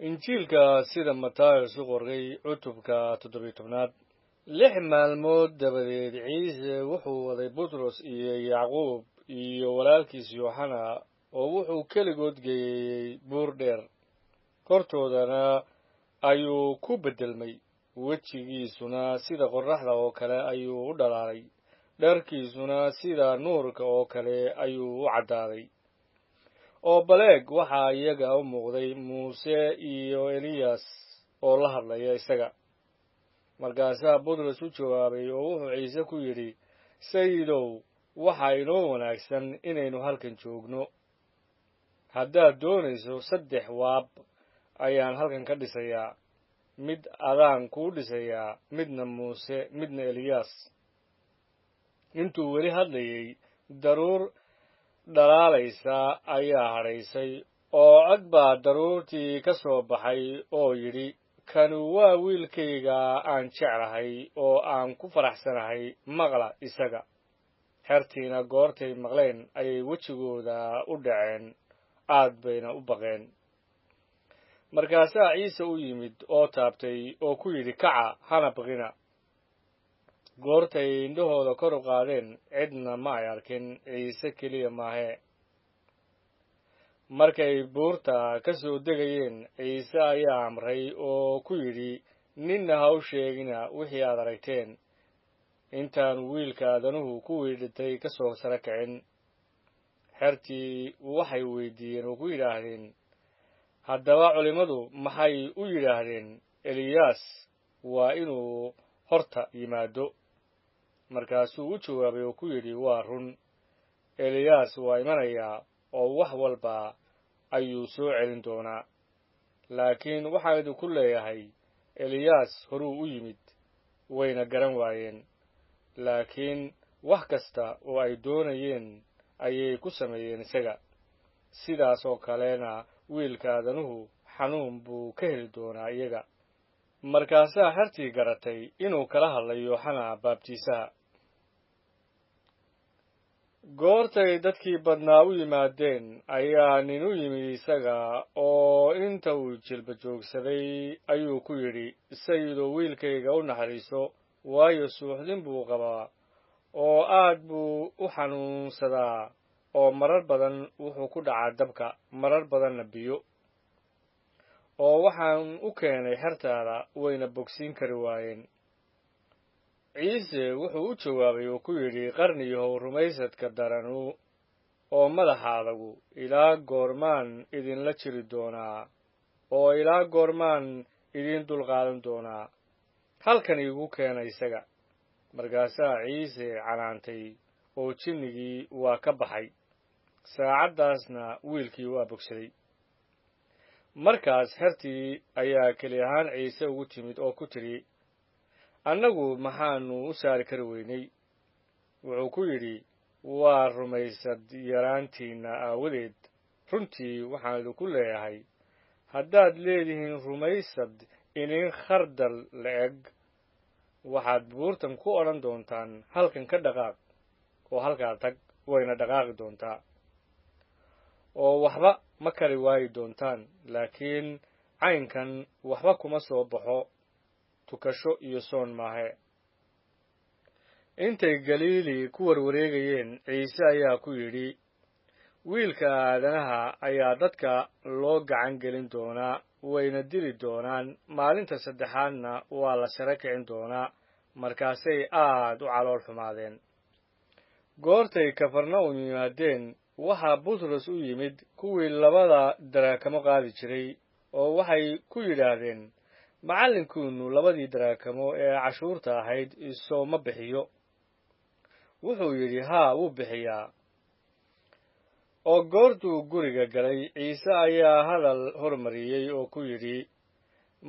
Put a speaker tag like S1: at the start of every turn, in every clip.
S1: Injiilka sida Matayos u qoray, cutubka 17aad. 6 maalmood dabadeed Ciise wuxuu waday Butros iyo Yacquub iyo walaalkiis Yooxana, oo wuxuu keligood geeyey buur dheer. Hortoodana ayuu ku beddelmay, wejigiisuna sida qorraxda oo kale ayuu u dhalaalay, dharkiisuna sida nuurka oo kale ayuu u caddaaday. Oo baleeg, waxaa iyaga u muuqday Muuse iyo Eliyas oo la hadlaya isaga. Markaasaa Butros u jawaabay oo wuxuu Ciise ku yidhi, "Sayidow, waxaa inoo wanaagsan inaynu halkan joogno. Haddaad doonayso, saddex waab ayaan halkan ka dhisayaa: mid adaan kuu dhisayaa, midna Muuse, midna Eliyas." Intuu weli hadlayay, daruur dhalaalaysa ayaa hadhaysay, oo cod baa daruurtii ka soo baxay oo yidhi, "Kanu waa wiilkayga aan jeclahay oo aan ku faraxsanahay, maqla isaga." Xertiina goortay maqleen ayay wejigooda u dhaceen, aad bayna u baqeen. Markaasaa Ciise u yimid oo taabtay oo ku yidhi, "Kaca, hana baqina." Goortay indhahooda kor u qaadeen, cidna ma ay arkin, Ciise keliya maahe. Markay buurta ka soo degayeen, Ciise ayaa amray oo ku yidhi, "Ninna ha u sheegina wixii aad aragteen intaanu Wiilka Aadanuhu kuwii dhintay ka soo sara kicin." Xertii waxay weydiiyeen oo ku yidhaahdeen, "Haddaba culimmadu maxay u yidhaahdeen Eliyaas waa inuu horta yimaado?" Markaasuu u jawaabay oo ku yidhi, "Waa run, Eliyaas waa imanayaa oo wax walba ayuu soo celin doonaa. Laakiin waxaan idinku leeyahay, Eliyaas horuu u yimid, wayna garan waayeen, laakiin wax kasta oo ay doonayeen ayay ku sameeyeen isaga. Sidaas oo kalena Wiilka Aadanuhu xanuun buu ka heli doonaa iyaga." Markaasaa xertii garatay inuu kala hadlay Yooxana Baabtiisaha. Goortay dadkii badnaa u yimaadeen, ayaa nin u yimid isaga, oo inta uu jilba joogsaday ayuu ku yidhi, "Sayidow, wiilkayga u naxariiso, waayo, suuxdin buu qabaa oo aad buu u xanuunsadaa, oo marar badan wuxuu ku dhacaa dabka, marar badanna biyo. Oo waxaan u keenay xertaada, wayna bogsiin kari waayeen." Ciise wuxuu u jawaabay oo ku yidhi, "Qarniyahow rumaysadka daranu oo madaxa adagu, ilaa goormaan idinla jiri doonaa oo ilaa goormaan idiin dulqaadan doonaa? Halkan iigu keena isaga." Markaasaa Ciise canaantay, oo jinnigii waa ka baxay, saacaddaasna wiilkii waa bogsaday. Markaas xertii ayaa keli ahaan Ciise ugu timid oo ku tidhi, "Annagu maxaannu u saari kari weynay?" Wuxuu ku yidhi, "Waa rumaysad yaraantiinna aawadeed. Runtii waxaan idinku leeyahay, haddaad leedihiin rumaysad iniin khardal la'eg, waxaad buurtan ku odhan doontaan, 'Halkan ka dhaqaaq oo halkaa tag,' wayna dhaqaaqi doontaa, oo waxba ma kari waayi doontaan. Laakiin caynkan waxba kuma soo baxo tukasho iyo soon maahe." Intay Galiili ku warwareegayeen, Ciise ayaa ku yidhi, "Wiilka Aadanaha ayaa dadka loo gacan gelin doonaa, wayna dili doonaan, maalinta saddexaadna waa la sare kicin doonaa." Markaasay aad u calool xumaadeen. Goortay Kafarna'um yimaadeen, waxaa Butros u yimid kuwii labada daraakamo qaadi jiray, oo waxay ku yidhaahdeen, "Macallinkiinnu labadii daraakamo ee cashuurta ahayd isooma bixiyo?" Wuxuu yidhi, "Haa, wuu bixiyaa." Oo goortuu guriga galay, Ciise ayaa hadal hormariyey oo ku yidhi,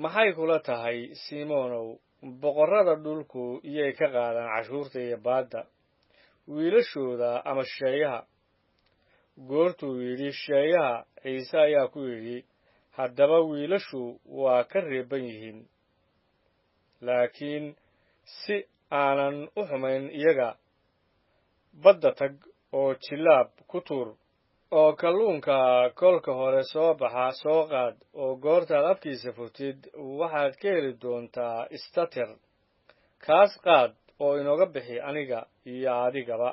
S1: "Maxay kula tahay, Simonow? Boqorrada dhulku iyay ka qaadaan cashuurta iyo baadda, wiilashooda ama shisheeyaha?" Goortuu yidhi "shisheeyaha", Ciise ayaa ku yidhi, "Haddaba wiilashu waa ka reeban yihiin. Laakiin si aanan u xumayn iyaga, badda tag oo jillaab ku tuur. Oo kalluunka kolka hore soo baxa soo qaad, oo goortaad afkiisa furtid waxaad ka heli doontaa istatir. Kaas qaad oo inooga bixi aniga iyo adigaba.